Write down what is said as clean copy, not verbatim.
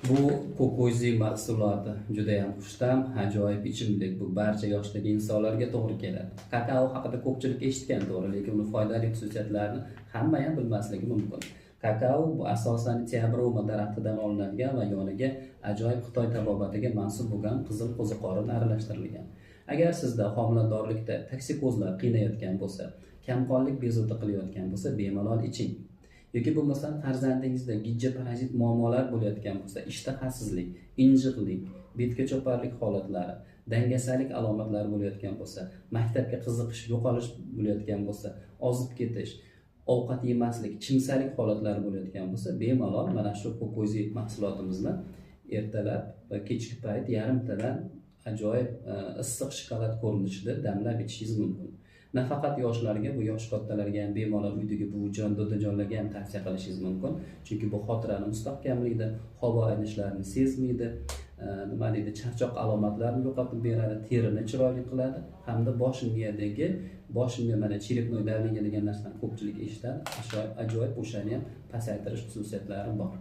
Bu kokozi mahsuloti judayam xushta'm, ajoyib ichimlik. Bu barcha yoshdagi insonlarga to'g'ri keladi. Kakao haqida ko'pchilik eshitgan, to'g'ri, lekin uni foydali xususiyatlarini hamma ham bilmasligi mumkin. Kakao bu asosan teobroma daraxtidan olinadigan va yoniga ajoyib Xitoy tabobatiga mansub bo'lgan qizil qo'ziqorin aralashtirilgan. Agar sizda homiladorlikda toksikozlar qiynayotgan bo'lsa, kamqonlik bezovta qilayotgan bo'lsa, bemalol iching. Yoki bo'lmasam farzandingizda gijja, parazit muammolar bo'layotgan bo'lsa, ishtahasizlik, injiqlik, betga choparlik holatlari, dangasalik alomatlari bo'layotgan bo'lsa, maktabga qiziqish yo'qolish bo'layotgan bo'lsa, ozib ketish, ovqat yemaslik, chimsalik holatlari bo'layotgan bo'lsa, bemalol mana shu kokozi mahsulotimizni ertalab va kechki payt yarimtadan ajoyib issiq shokolad ko'rinishida damlab ichishingiz mumkin. Nafaqat yoshlarga, bu yosh kattalarga ham bemalol, uydagi buvijon, dadajonlarga ham tavsiya qilishingiz mumkin. Chunki bu xotirani mustahkamlaydi, havo aynishlarini sezmaydi, nima deydi, charchoq alomatlarini yo'qotib beradi, terini chiroyli qiladi hamda bosh miyadagi, bosh miya, mana, черепной давление degan narsani ko'pchilik eshitadi. Ajoyib o'shani ham pasaytirish xususiyatlari bor.